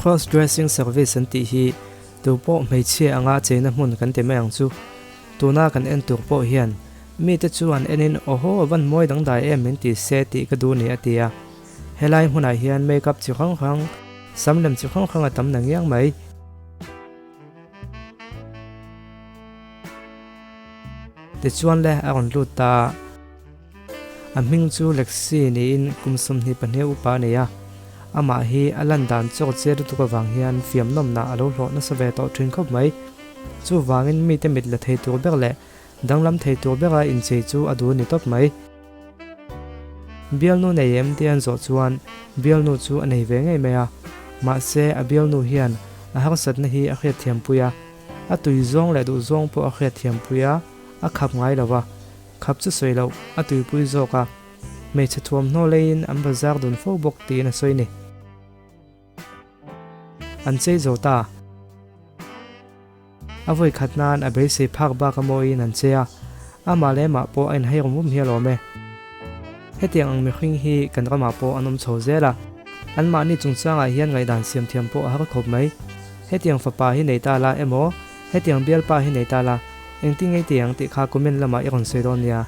Cross dressing service an tih hi tu pawh hmeichhia anga cheina hmun kan ti mai ang chu. Tuna kan en tur pawh hian mite chu an enin awhaw a van mawi dangdai em min ti se tih ka duh ni a ti a. Helai hmunah hian make up chi hrang hrang, sam lem chi hrang hrang a tam na ngiang mai. Tichuan le a rawn lut ta a. A hming chu Lexi niin kum 22 upa a nei a. Amah hi a lan dan chawk che lutuk avang hian fiamnawmna a lo hlawh nasa ve tawh thin khawp mai. Chuvangin mite mit la thei tur ber leh danglam thei tur bera inchei chu a duh ni tawp mai. Bialnu nei em tia an zawh chuan bialnu chu a nei ve ngei mai a. Mahse a bialnu hian a harsatna hi a hriatthiampui a. A tui zawng leh duh zawng pawh a hriatthiampui a, a khap ngai lo va. Khap chu sawi loh, a tuipui zawk a. Hmeichhe thuamhnaw leiin an bazar dun fo bawk tiin a sawi ni. An chei zo ta. A vawi khat nan a beisei phak bak a mawiin an che a, amah leh amah pawh a inhai rum rum hial awm e. Hetiang ang mihring hi kan ramah pawh an awm chho zel a, anmahni chungchangah hian ngaihdan siam thiam pawh a har khawp mai. Hetiang fapa hi nei ta la emaw, hetiang bialpa hi nei ta la, engtin nge i ti ang tih kha comment lamah i rawn sawi dawn nia.